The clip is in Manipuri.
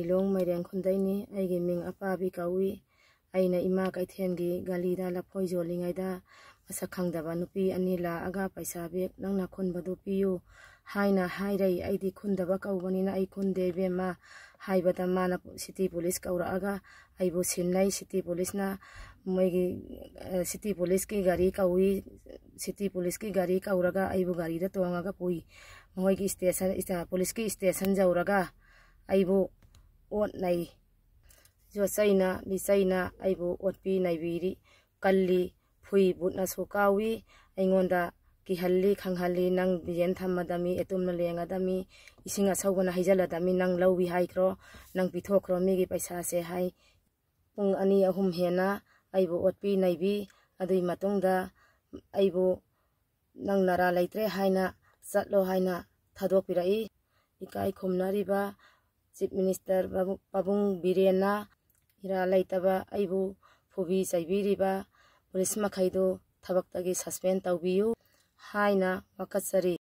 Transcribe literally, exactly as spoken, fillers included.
ꯂꯣꯡ ꯃꯥꯏꯔꯦꯡ ꯈꯨꯟꯗꯩꯅꯤ꯫ ꯑꯩꯒꯤ ꯃꯤꯡ ꯑꯄꯥꯕꯤ ꯀꯧꯏ꯫ ꯑꯩꯅ ꯏꯃꯥ ꯀꯩꯊꯦꯜꯒꯤ ꯒꯥꯂꯤꯗ ꯂꯐꯣꯏ ꯌꯣꯜꯂꯤꯉꯩꯗ ꯃꯁꯛ ꯈꯪꯗꯕ ꯅꯨꯄꯤ ꯑꯅꯤ ꯂꯥꯛꯑꯒ ꯄꯩꯁꯥ ꯕꯦꯛ ꯅꯪꯅ ꯈꯨꯟꯕꯗꯨ ꯄꯤꯌꯨ ꯍꯥꯏꯅ ꯍꯥꯏꯔꯩ꯫ ꯑꯩꯗꯤ ꯈꯨꯟꯗꯕ ꯀꯧꯕꯅꯤꯅ ꯑꯩ ꯈꯨꯟꯗꯦ ꯏꯕꯦꯝꯃ ꯍꯥꯏꯕꯗ ꯃꯥꯅ ꯁꯤꯇꯤ ꯄꯨꯂꯤꯁ ꯀꯧꯔꯛꯑꯒ ꯑꯩꯕꯨ ꯁꯤꯟꯅꯩ꯫ ꯁꯤꯇꯤ ꯄꯨꯂꯤꯁꯅ ꯃꯣꯏꯒꯤ, ꯑ, ꯁꯤꯇꯤ ꯄꯨꯂꯤꯁꯀꯤ ꯒꯥꯔꯤ ꯀꯧꯏ꯫ ꯁꯤꯇꯤ ꯄꯨꯂꯤꯁꯀꯤ ꯒꯥꯔꯤ ꯀꯧꯔꯒ ꯑꯩꯕꯨ ꯒꯥꯔꯤꯗ ꯇꯣꯡꯉꯒ ꯄꯨꯏ꯫ ꯃꯈꯣꯏꯒꯤ ꯁ꯭ꯇꯦꯁꯟ, ꯏꯁꯇ-, ꯄꯨꯂꯤꯁꯀꯤ ꯁ꯭ꯇꯦꯁꯟ ꯌꯧꯔꯒ ꯑꯩꯕꯨ ꯑꯣꯠꯅꯩ꯫ ꯌꯣꯠꯆꯩꯅ, ꯂꯤꯆꯩꯅ ꯑꯩꯕꯨ ꯑꯣꯠꯄꯤ ꯅꯩꯕꯤꯔꯤ꯫ ꯀꯜꯂꯤ, ꯐꯨꯏ, ꯕꯨꯠꯅꯁꯨ ꯀꯥꯎꯏ꯫ ꯑꯩꯉꯣꯟꯗ ꯀꯤꯍꯜꯂꯤ, ꯈꯪꯍꯜꯂꯤ, "ꯅꯪ ꯕꯤꯖꯦꯟ ꯊꯝꯃꯗꯃꯤ, ꯑꯦꯇꯨꯝꯅ ꯂꯦꯡꯉꯗꯃꯤ, ꯏꯁꯤꯡ ꯑꯁꯧꯕꯅ ꯍꯩꯖꯜꯂꯗꯃꯤ, ꯅꯪ ꯂꯧꯏ ꯍꯥꯏꯈ꯭ꯔꯣ, ꯅꯪ ꯄꯤꯊꯣꯛꯈ꯭ꯔꯣ ꯃꯤꯒꯤ ꯄꯩꯁꯥꯁꯦ" ꯍꯥꯏ꯫ ꯄꯨꯡ ꯑꯅꯤ ꯑꯍꯨꯝ ꯍꯦꯟꯅ ꯑꯩꯕꯨ ꯑꯣꯠꯄꯤ ꯅꯩꯕꯤ꯫ ꯑꯗꯨꯒꯤ ꯃꯇꯨꯡꯗ ꯑꯩꯕꯨ "ꯅꯪ ꯅꯔꯥ ꯂꯩꯇ꯭ꯔꯦ" ꯍꯥꯏꯅ "ꯆꯠꯂꯣ" ꯍꯥꯏꯅ ꯊꯥꯗꯣꯛꯄꯤꯔꯛꯏ꯫ ꯏꯀꯥꯏ ꯈꯨꯝꯅꯔꯤꯕ ꯆꯤꯐ ꯃꯤꯅꯤꯁꯇꯔ ꯄꯥꯕꯨꯡ ꯕꯤꯔꯦꯟꯅ ꯏꯔꯥ ꯂꯩꯇꯕ ꯑꯩꯕꯨ ꯐꯨꯕꯤ ꯆꯩꯕꯤꯔꯤꯕ ꯄꯨꯂꯤꯁ ꯃꯈꯩꯗꯨ ꯊꯕꯛꯇꯒꯤ ꯁꯁꯄꯦꯟ ꯇꯧꯕꯤꯌꯨ ꯍꯥꯏꯅ ꯋꯥꯀꯠꯆꯔꯤ꯫